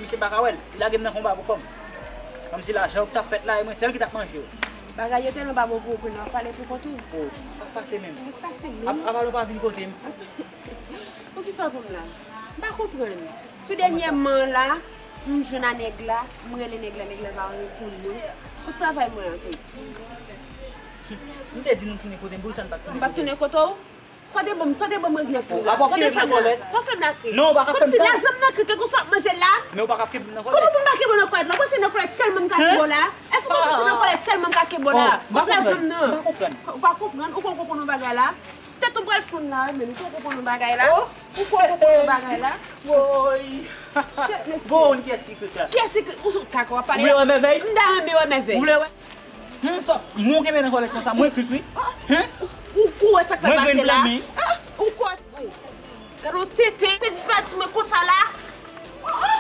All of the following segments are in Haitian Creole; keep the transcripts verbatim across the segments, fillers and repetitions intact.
Misye pa ka wè l. Li lage m nan konba pou kò m. Kòmsi lajan yo k t ap fèt la, e mwen sèl ki t ap manje yo. Bagay yo tèlman pa bon pou ou, pou n ap pale pou kont ou. Oh, sa k pase menm? Sa k pase menm? Ap, ap alò pa vin kote m. Poukisa w pou m la? M pa konprann. Tou dènyèman la, m jwenn a nèg la, m rele nèg la, nèg la pa reponn mwen. Kot travay mwen an tou? M te di nou tounen kote m, poukisa n pa t tounen kote m? M pa t tounen kote w? Sa w te ban m, sa w te ban m regle pou ou la? Sa w te fè m la? Sa w fè m la kri? Non, ou pa ka fè m sa. Kòmsi lajan m nan kri, kèlkeswa w ap manje l la. Men ou pa ka kenbe m nan kòlèt. Kòman pou m pa kenbe w nan kòlèt la? Ou panse nan kòlèt sèlman m ka kenbe w la? Èske ou panse se nan kòlèt sèlman m ka kenbe w la? Kont lajan m nan. M pa konprann. Ou pa konprann? Ou konn konprann bagay la? Tèt ou pral fonn la, wi, men ou konprann bagay la? Ou konprann bagay la? Woy! Shit, mesye. Bon, kiyès ki ekri sa? Kiyès ki ekri? Ou sou kaka w ap pale? Ou vle wè mèvèy? M ta renmen wè mèvèy. Ou vle wè? Hum, sa, mwen kenbe nan kòlèt konsa, mwen krik wi. Hum? Ou, ou wè sa k pral pase la? Mwen grenn planmen. Ah, ou kwè? Gade yon tenten, te disparèt sou mwen konsa la. Oh, oh.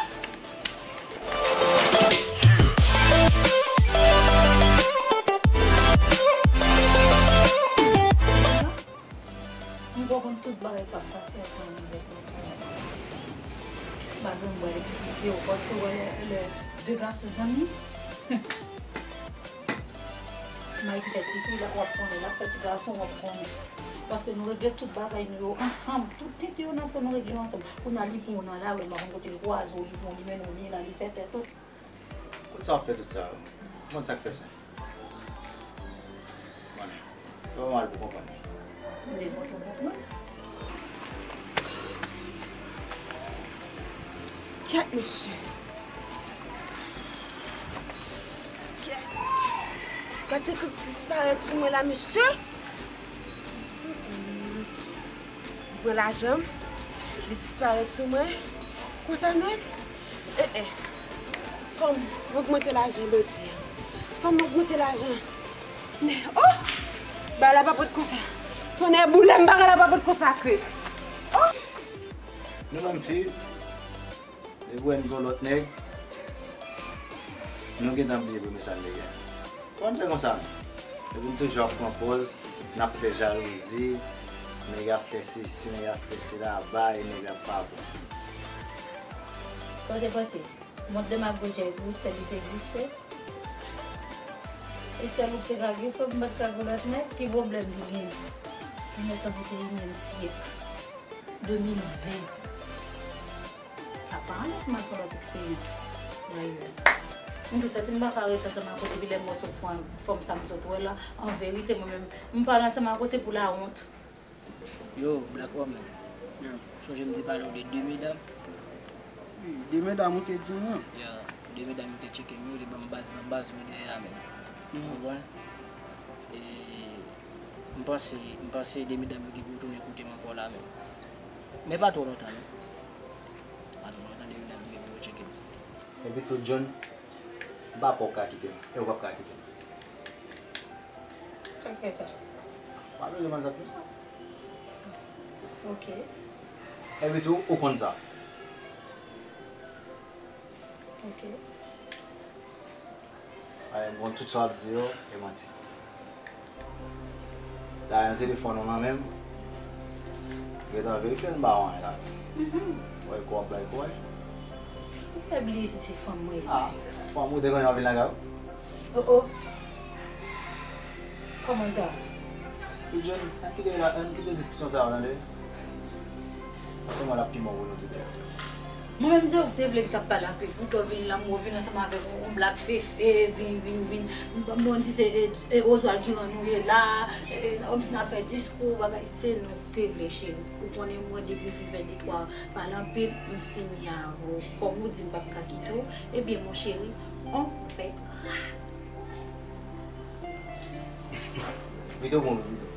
M konprann tout bagay k ap pase antre mwen avèk Makola. M pa gen m pral eksplike w, paske w wè lè, lè de gason zanmi. May ki fè tifi, w ap konnen, l ap fè ti gason, w ap konnen. Paske nou regle tout bagay nou yo ansanm, tout tenten yo n ap fè, nou regle yo ansanm. Kounye a, li pran w nan lari, m pa konn kote li kwaze w, li pran w, li mennen w vini la, li fè tèt ou. Kot sa w ap fè tout sa yo? Ou konn sa k fè sa? Konnen. Yo pa mal pou konprann. Men mwen tou konprann. Kèt, mesye. Kèt. Gade ki disparèt sou mwen la, mesye. Li pran lajan m, li disparèt sou mwen. Konsa menm? Eh, eh. Fò m ogmante lajan jodi a. Fò m ogmante lajan. Men, oh! Bagay la pa pot konsa. Tonnè boule m, bagay la pa pot konsa ke. Oh! Nou menm fi, depi w wè n gen yon lòt nèg, nou gentan bliye premye sa n te gen. Kòman n fè konsa menm? Epi n toujou ap pran pòz, n ap fè jalouzi, nèg ap fè sesi, nèg ap fè sela, bay, nèg ap pa bon. Sa w te panse? Mond demagoji a, ou t sèl li te egziste? E sèl ou te ka gen fanm, m pa t ka gen lòt nèg, ki pwoblèm li gen? Nou nan venteyinyèm syèk, de mil ven. Sa pa anlè si m al fè lòt eksperyans dayè. M tou santi m pa ka ret ansanm ak ou depi lè m wè sot pran fanm sa m sot wè la. An verite, mwen menm, m pale ansanm ak ou, se pou lawont. Yo, Black Woman. Yeah. Sonje m te pale w de de medam. Wi, de medam ou te di m nan. Yeah, de medam yo te tcheke m, yo te ban m baz nan baz mwen te ye a menm. Mhm. Ou konprann? E m panse, m panse de medam yo gen pou yo tounen kote m ankò la menm. Men pa twò lontan non. Pa twò lontan de medam yo gen pou yo tcheke m. Epi tou John, m pa kwè w ka kite m. E w p ap ka kite m. Sa k fè sa? Pa bezwen konn sa k fè sa. Ok. Epi tou, ou konn sa. Ok. Ay, bon, tout sa w ap di yo, e manti. La, yon telefòn ou nan men m. Gentan verifye l, m pa wè anyen la. Mhm. Wè, kou ap bay kou, wè. Ou pa bliye si se fanm mwen ye. Ah, fanm ou te konnen w ap vin lakay ou? Oh, oh. Kòman sa? Wi, John, ann kite la, ann kite diskisyon sa yo, tande? Paske mwen l ap pi bon pou nou tou de. Mwen menm se ou te vle ki t ap pale ak li, pou w vin la, mwen vin ansanm avèk yon, yon blak fefe, vin, vin, vin. Mwen di se, e, e, Oswald Durand nou ye la, e, kòmsi n ap fè diskou, bagay, se nou te vle, cheri. Ou konnen mwen depi m fin fè de twa pale anpil, m fini avè w. Kòm ou di m p ap ka kite w, ebyen, mon chéri, on fait. Pito bon, pito.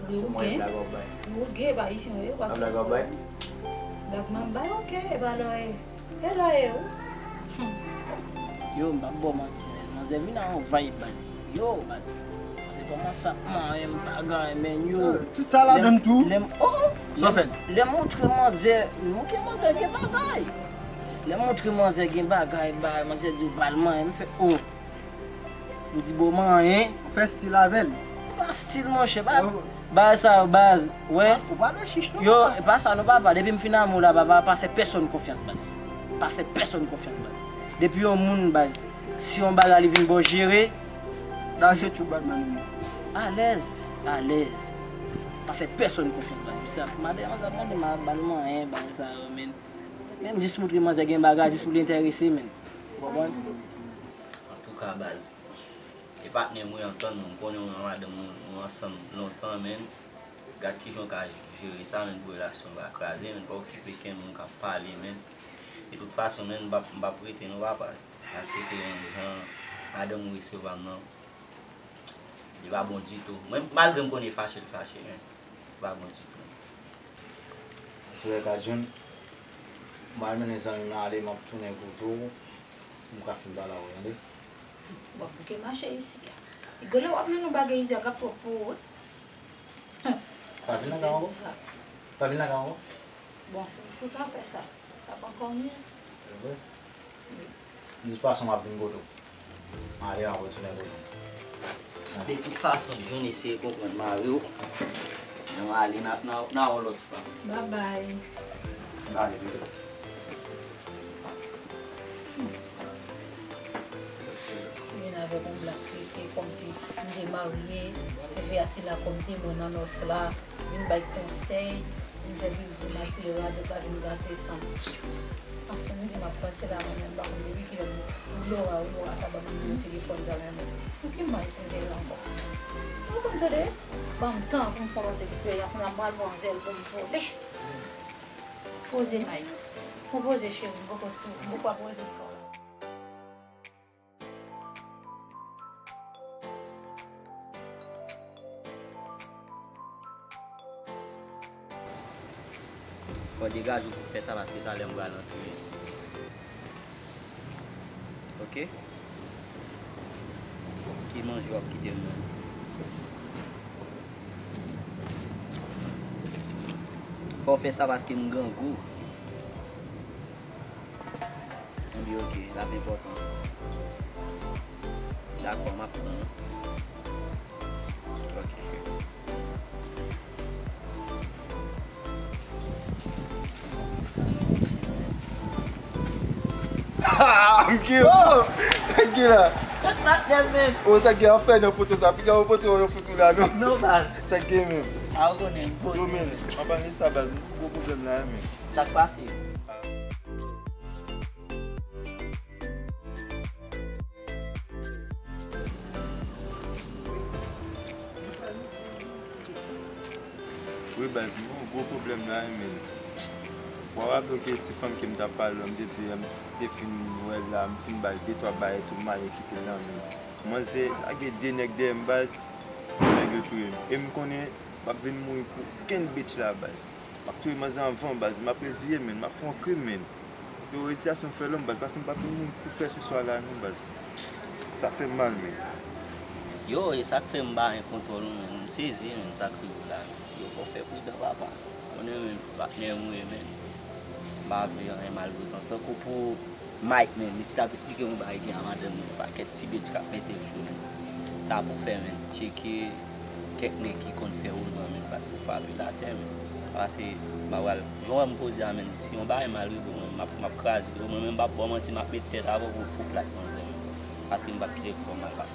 Wi, se mwen gen. Blag w ap bay. Ou gen, pa isi mwen yo. A blag w ap bay? Blag m ap bay, ok. E pa lò e. E lò e ou. Yo, m p ap ba w manti, men manzè vin a yon vibe, baz. Yo, baz. Se kòman sa, manyen m bagay, men yo. Tout sa ladan tou. Lè m, oh, oh. Sa w fè? Lè m montre manzè, montre manzè gen bagay. Lè m montre manzè gen bagay, bagay, manzè di w bal manyen, m fè, oh. M di, bon, manyen. Ou fè stil avè l. Pa stil, monchè, ba, oh, bagay sa yo, baz, wè. Ou pa nan chich, non, yo, papa. E pa sa, non, papa. Depi m fin amou la, papa, pa fè pèsonn konfyans, baz. Pa fè pèsonn konfyans, baz. Depi yon moun, baz, si yon bagay li vin ba w jere, that's a true bad man. Alèz, alèz. Pa fè pèsonn konfyans, baz. Misye ap, madanm ap mande m a ba l manyen, bagay sa yo, men. Menm jis montre manzè gen bagay, jis pou l enterese, men. Ou konprann? Antouka, baz, e patnè m wi, antann nou, m konnen w ak madanm ou, nou ansanm lontan, men. Gad kijan w ka jere sa, men, pou relasyon pa kraze, men, pa okipe kenn moun k ap pale, men. De tout fason, men, m p ap, m p ap rete non, papa. Paske ke jan madanm ou resevwa m nan, li pa bon ditou. Mwen, malgre m konnen fache, l fache, men li pa bon ditou. Frè Kadjoun, m al mennen zanmi m nan ale, m ap tounen kote w, pou m ka fin pale avè w, tande? W ap bouke mache isi a. Rigolo, w ap jwenn yon bagay isi a k ap twòp pou ou, wi. Pa vin lakay mwen ankò? Pa vin lakay mwen ankò? Bon, si, si w ta fè sa, t ap ankò mye. Se vre? Wi. De tout fason, m ap vin kote w. M ale, m ap retounen kote w. De tout fason, John, eseye konprann mari w. Lè m ale, n a, n a, n a wè w lòt fwa. Babay. M ale, bebe. Vin avèk yon blak fefe kòmsi m te marye, fefe a te la kòm temwen nan nòs la, vin bay konsèy, vin fè vin di m ak Lera, dòt la vin gate san. Paske m di m ap panse la, mwen menm, m pa konn depi kilè m, Lora, wi, Lora sa ban m nimewo telefòn sa, mwen menm. Pou ki m al kote l ankò? Ou konn tande? Ban m tan pou m fè yon lòt eksperyans, m ap pran zèl pou m vole. Poze, Mike. Mwen poze, cheri, m poko sou, m poko ap rezoud kò w la. Fò degaje w pou fè sa, paske talè m pral antre. Oke? Ki manje w ap kite m nan? Fò w fè sa paske m grangou. Ann di oke, l ap enpòtan. Dakò, m ap pran. Oke, cheri. Ah, m gen bon! Sa k gen la? Patnè m menm. Oh, sa k gen afè nan poto sa? Piga yon poto yo fout ou la, non? Non, baz. Sa k gen menm? A, ou konnen, m poze. Yo, men, anba men sa, baz, m gwo pwoblèm la, men. Sa k pase? Ah. Wi, baz, m gen yon gwo pwoblèm la, men. W ap raple w ke ti fanm ke m t ap pale w la, m te di, m te fin wè l la, m fin ba l de twa bagay tou, m ale kite l nan men l. Manzè lage de nèg dèyè m, baz, nèg yo touye m. E m konnen m ap vin mouri pou kenn bitch la, baz. M ap touye manzè anvan, baz. M ap reziye, men. M ap fè yon krim, men. Yo, reziyasyon fè lòm, baz, paske m pa vin pou pèseswa la, non, baz. Sa fè m mal, men. Yo, e sa k fè m pa gen kontwòl, men. M sezi, men, sa k rive w la. Yo, fò w fè pridan, papa. Konnen, men, patnè m ou ye, men. M pa vle anyen mal pou w, tankou pou Mike menm, misye t ap esplike m yon bagay ki a madanm mwen, yon pakèt ti bèt k ap mete l sou li. Sa pou fè, men, tcheke kèk nèg ki konn fè woulman, men, pa pou frape l atè, men. Paske, m ap pral, jan w wè m poze a, men, si yon bagay mal rive w, men, m ap, m ap kraze w, mwen menm, m p ap ba w manti, m ap met tèt avè w pou, pou plat manzè, men. Paske m p ap kite l fè w mal, pa.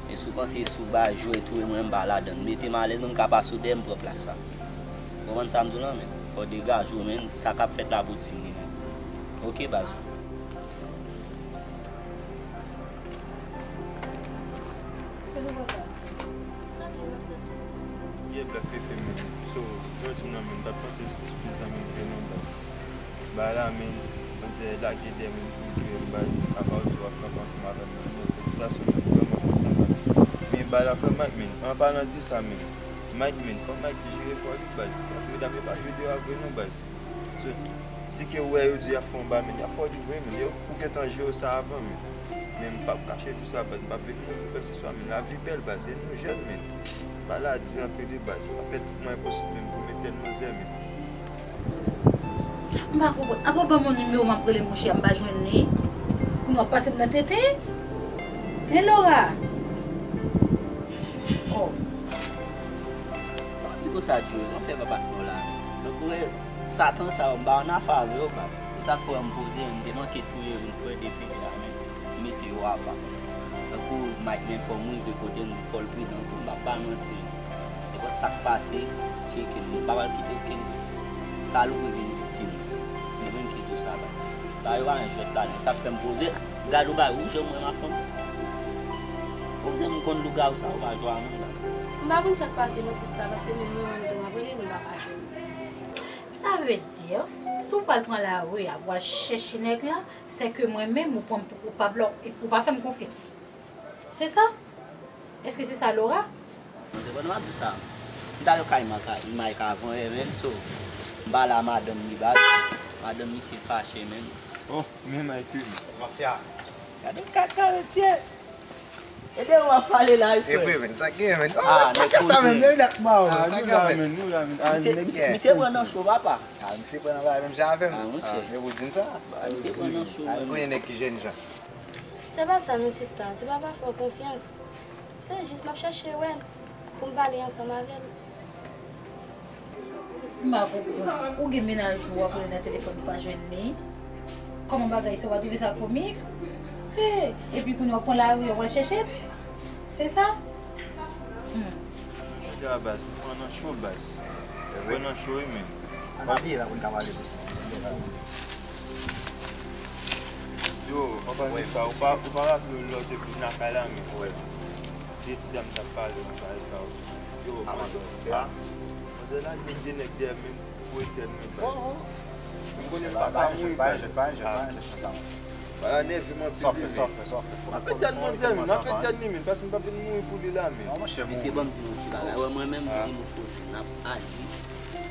Men si w panse si w ba jwèt ou e mwen m pa ladann, mete m alèz, men m ka pase w dèyè m pran plas sa. Ou konprann sa m di w lan, men? Fò w degaje w, men, sa k ap fèt la pou di m li, men. Oke, baz. Ye blòf fefe, men. So, jodi m nan, men, m pa t panse se zanmi m vre non, baz. Bagay la, men, manzè lage dèyè m pou touye m, baz. Apa w di w ap kanpe ansanm avè m, men, felisitasyon, men, m vrèman kontan, baz. Men bagay la fè Mike, men, an palan de sa, men, Mike, men, fò Mike jere kò li, baz. Paske medam yo pa jwe de a vre non, baz. So, si ke w wè yo di y ap fè yon bagay, men, y ap fè w li vre, men, yo, ou gentan jere sa avan, men. Men m p ap kache tou sa, baz. M p ap vin mouri pou kèlkeswa, men. Lavi bèl, baz. E nou jèn, men. Bagay la di anpil, wi, baz. Anfèt, mwen enposib menm pou m etèn manzè, men. M pa konprann. Apa w ban m yon nimewo, m ap rele mouche a, m pa jwenn li. Kounye a w ap pase m nan tenten. Men Lora. Oh. Sa w ap di konsa, Joe? Anfen, papa, non la. Donk, ou wè, Satan sa yo, m pa ann afè avè yo, baz. Sa k fè m poze, m te manke touye youn frè depi lè a, men m mete yo apa. Tankou Mike menm fò m rive kote m di fò l pridan tou, m p ap ba l manti. Nenpòt sa k pase, tcheke l, m pa pral kite okenn salopi vin viktim. Mwen menm ki di w sa la. Bagay yo pa yon jwèt la, men sa k fè m poze, gade yon bagay, ou jan m wè m ap fè m. Poze m konn lougawou sa, ou pa jwe a mwen la. M pa konn sa k pase non sista, paske menm mwen menm tou m ap rele nou pa ka jwenn. Sa vle di, si w pral pran lari a pou w al chèche nèg la, se ke mwen menm ou pran m pou koupab la, ou pa fè m konfyans. Se sa? Èske se sa Laura? Mwen se pandan m ap di sa. M t al kay Mike avan yè menm, so m pale a madanm li baz. Madanm misye fache menm. Oh, men Mike wi. Mafya. Gade kaka mesye. Ede w ap pale la wi frè. E vre men, sa gen men. Oh, ah, nèg sa menm, lè dat ma. Ah, sa gen men. Nou la men. Ah, misye pran nan cho papa. Ah, misye pran nan bagay menm jan avè m. Ah, monchè. Men ou di m sa. Ah, misye pran nan cho. Ah, nou konnen nèg ki jènjan. Se pa sa non sista, se pa pa fè w konfyans. Se jis m ap chache wè l pou m pale ansanm avè l. M pa konprann. Ou gen mennaj ou w ap rele nan telefòn ou pa jwenn li. Kòman bagay sa, w pa twouve sa komik? Hey, epi kounye a w pran lari a w al chèche l? Se sa? Hmm. Gade a baz, ou pran nan cho baz. Ou pran nan cho wi menm. Ann abiye la pou n ka pale. Yo, anpase sa, ou pa, ou pa raple w lè w te vin lakay la menm? Wi. De ti dam t ap pale anpase sa, yo, panse, a, manzè la gen de nèg dèyè menm pou etèn menm. M konnen m pa ka mouri baz. Bagay la nève m anpil wi menm. M ap etèn manzè menm, m ap etèn li menm, paske m p ap vin mouri pou li la menm. Mesye, ban m di nou yon ti bagay, wè mwen menm, m di nou koze, n ap aji.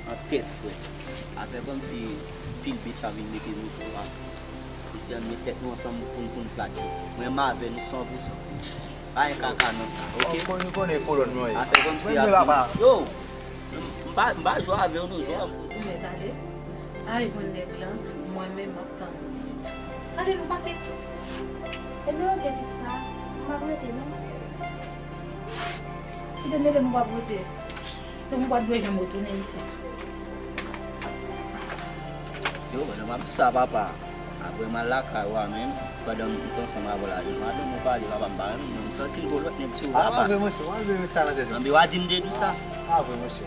An tèt frè. Afè kòmsi pil bitch ap vin mete nou sou a. Mesye, ann met tèt nou ansanm pou n pou n plat yo. Mwen m avè nou san pou san. Pa gen kaka nan sa, oke? Ou konnen kolòn mwen ye. Afè kòmsi ap vin. Yo! M pa m pa jwe avè w non, jwe avè w. Ou mèt ale. Al jwenn nèg lan, mwen menm m ap tann ou isit. Ale nou pase. Ebyen oke sista, m ap rete non. Kite mele m w ap rete. Pou m pa t dwe janm retounen isit. Yo, pandan m ap di sa, papa, apre m al lakay ou a menm, pandan m t ansanm avè w la, madanm ou pale, papa, m pa renmen l non, m santi l gen yon lòt nèg sou ou, papa. A, pa vre, monchè, w al vin met sa nan tèt ou. Anben, w a di m te di w sa. A, vre, monchè.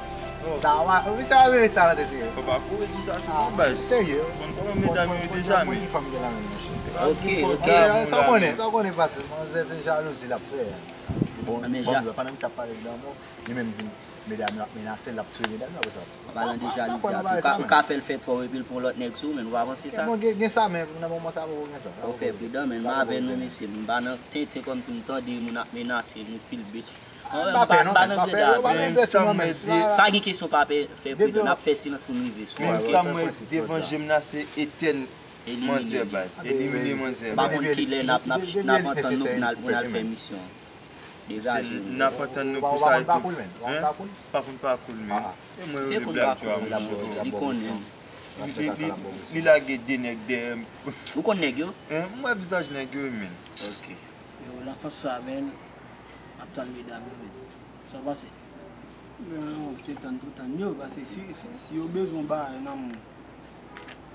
Sa w a, sa w a vin met sa nan tèt ou. Papa, kouri di sa tou, non, baz. Serye. Konn kòman medam yo ye deja, men. Konn ki fanm gen la menm, monchè. Oke, oke. Sa w konnen, sa w konnen pase, manzè se jalouzi l ap fè. Bon, bon, pandan misye ap pale de lanmò, li menm di m, medam yo ap menase l, l ap touye medam yo, apre sa l ap touye. An palan de jalouzi a tou, ou ka fè l fè twòp epi l pran lòt nèg sou ou, men ou pa panse sa? Bon, gen, gen sa, men nan moman sa a poko gen sa. Fò w fè pridan, men m avè nou, mesye, m pa nan tenten kòmsi m tande moun ap menase nou pil bitch. Mwen, m pa, m pa nan vye dada. Men sa m wè de. Pa gen kesyon pa fè pridan, n ap fè silans pou n rive sou ou. Men sa m wè devan je m la, se etèn manzè baz, elimine manzè baz. M pa konn kilè n ap, n ap, n ap antann nou pou n al, pou n al fè misyon. Degaje nou. N ap antann nou pou sa epi. Hein? Pa konn pa koul men. E mwen yo de blag tchwa mwen. Li konnen. Li, li, li, li lage de nèg dèyè m. Ou konn nèg yo? Hein? M wè vizaj nèg yo wi menn. Ok. Yo, nan sans sa menn, m ap tann medam yo menn. Sa w panse? Non, se tann pou tann yo, paske si, si, si yo bezwen w bagay nan men w,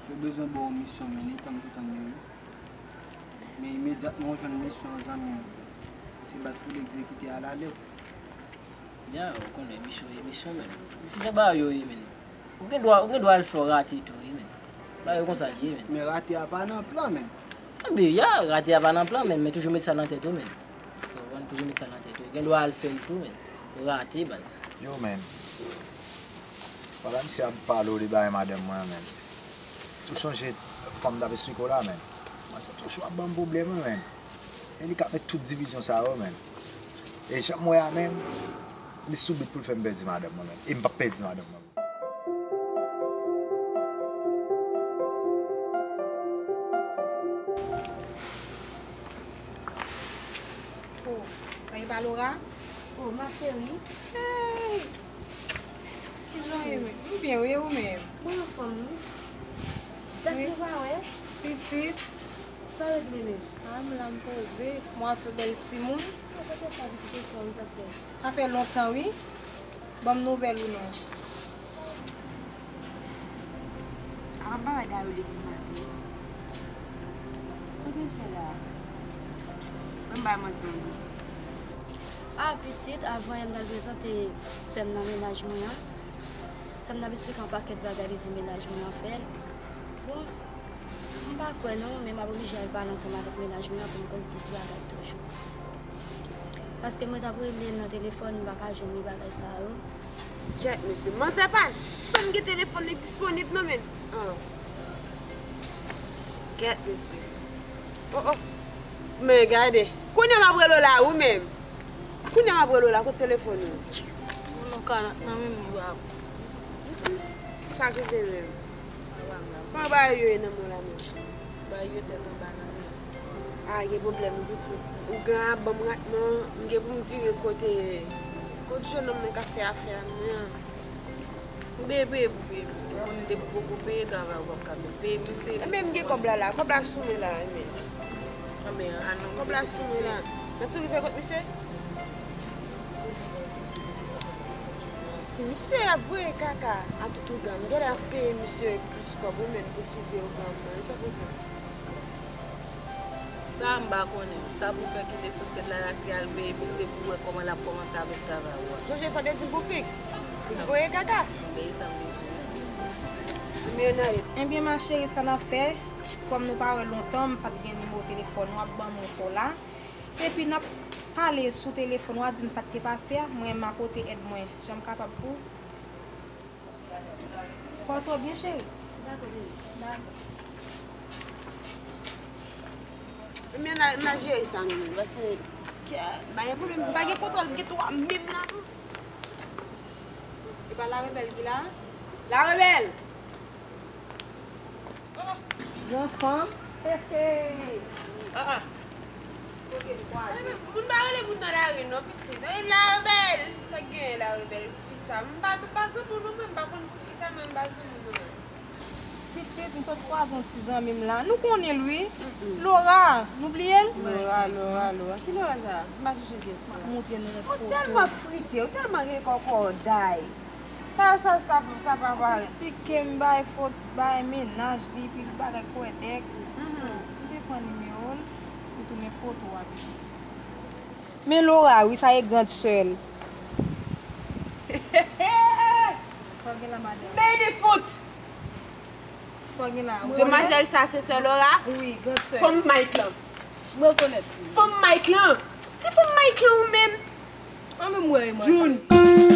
si yo bezwen ba w misyon menn, e tann pou tann yo wi. Men imedyatman w jwenn misyon an zanmi m, se bat pou l egzekite alalèt. Ya, ou konnen misyon ye misyon menn. Kijan bagay yo ye menn? Ou gen dwa, ou gen dwa al fè w rate tou wi menn. Bagay yo konsa l ye menn. Men rate a pa nan plan menn. Anben ya, rate a pa nan plan menn, men toujou met sa nan tèt ou menn. Ou konprann? Toujou met sa nan tèt ou. Ou gen dwa al fè l tou menn. Ou rate baz. Yo menn. Pandan misye ap pale w de bagay madanm mwen an menn. Ou chonje fanm t ap esplike w la menn. Manzè toujou ap ban m pwoblèm wi menn. E li k ap met tout divizyon sa yo menn. E jan m wè a menn, li sou bit pou l fè m pèdi madanm mwen menn. E m p ap pèdi madanm mwen. Oh, sa e pa Laura? Oh, ma chérie. Hey! Kijan w ye menm? M byen wi, e ou menm? Mwen anfòm wi. Dat nou pa wè. Pitit. Sa w regle menm? A, m la m poze. Mwen ap fè bèl timoun. Mwen pa te sa pitit, e sa w t ap fè? Sa fè lontan wi. Ban m nouvèl ou non. Apa bagay Dayo depi maten? Sa m fè la? Mwen bay manzè yon non. Ah, pitit, avan yè m t al prezante sè m nan mennaj mwen an. Sè m t ap esplike yon pakèt bagay li di mennaj mwen an fè l. Bon, m pa kwè non, men m ap oblije al pale ansanm avèk mennaj mwen an pou m konn plis bagay toujou. Paske mwen t ap rele l nan telefòn, m pa ka jwenn li bagay sa yo. Kèt, mesye. Manzè pa janm gen telefòn li disponib non, men. Ah. Kèt, mesye. Oh, oh. Men gade. Kounye a m ap rele w la, wi, menm. Kounye a m ap rele w la, kote telefòn ou? Mwen nan ka nan menm li, wa. Sa k rive menm? Kòman bagay yo ye nan men w la menm? Bagay yo tèt anba nan men. Ah, gen pwoblèm wi pitit. Ougan ap ban m rat non, m gen pou m vire kote, kote jennonm nan ka fè afè a mwen an. Ou byen peye pou peye misye, konnen depi w poko peye, travay ou p ap ka fè. Peye misye. Enben m gen kòb la la, kòb la sou mwen la, enben. Enben, an nou. Kòb la sou mwen la. N ap tou rive kot misye? Si misye ap voye kaka a tout ougan, m genlè ap peye misye plis kòb wi menm pou fize ougan mwen, sa w panse? Sa m pa konnen. Sa pou fè ki lesansyèl la, la se al peye misye pou wè kòman l ap kòmanse avèk travay ou a. Sonje sa w te di m pou Krik? Pou l voye kaka? Enben, e sa m te di w. Enben, n ale. Enben, ma chérie, sa n ap fè? Kòm nou pa wè lontan, m pa t gen nimewo telefòn ou, w ap ban mwen kò la. Epi n ap pale sou telefòn, w a di m sa k te pase a, mwen m a pote èd mwen jan m kapab pou. Pòte w byen, cheri. Dakò, bebe. Dakò. Ebyen, n a, n a jere sa nou menm, paske, kè, pa gen pwoblèm, m pa gen kontwòl, m gen twa menm la tou. E pa Larebèl ki la? Larebèl! Granfanm. Hey, hey. Ah, ah. Kote n kwaze? Moun pa rele moun nan lari non, pitit. Ey, Larebèl! Sa k genyen, Larebèl? Fi sa, m pa, m pa zanmi w non, mwen, m pa konn fi sa, mwen, m pa zanmi w non. Pitit, m sot kwaze yon ti zanmi m la. Nou konnen l, wi. Laura, nou bliye l? Laura, Laura, Laura. Ki Laura sa? M pa sonje l gen sa. M ap montre nou yon foto. Ou tèlman frite, ou tèlman gen kòkòday. Sa, sa, sa, sa pa pare. Eksplike m bay fot, bay mennaj li, pi bagay kwèdèk. Mhm. M te pran nimewo l, m tounen foto a pitit. Men Laura, wi, sa e grand sè l. Sa w gen la, madanm? Men li fout! Sa w gen la? Demwazèl sa, se sè Laura? Wi, grand sè. Fanm Mike lan. Mwen rekonèt li. Fanm Mike lan. Ti fanm Mike lan ou menm. An menm mwen, mwen. June.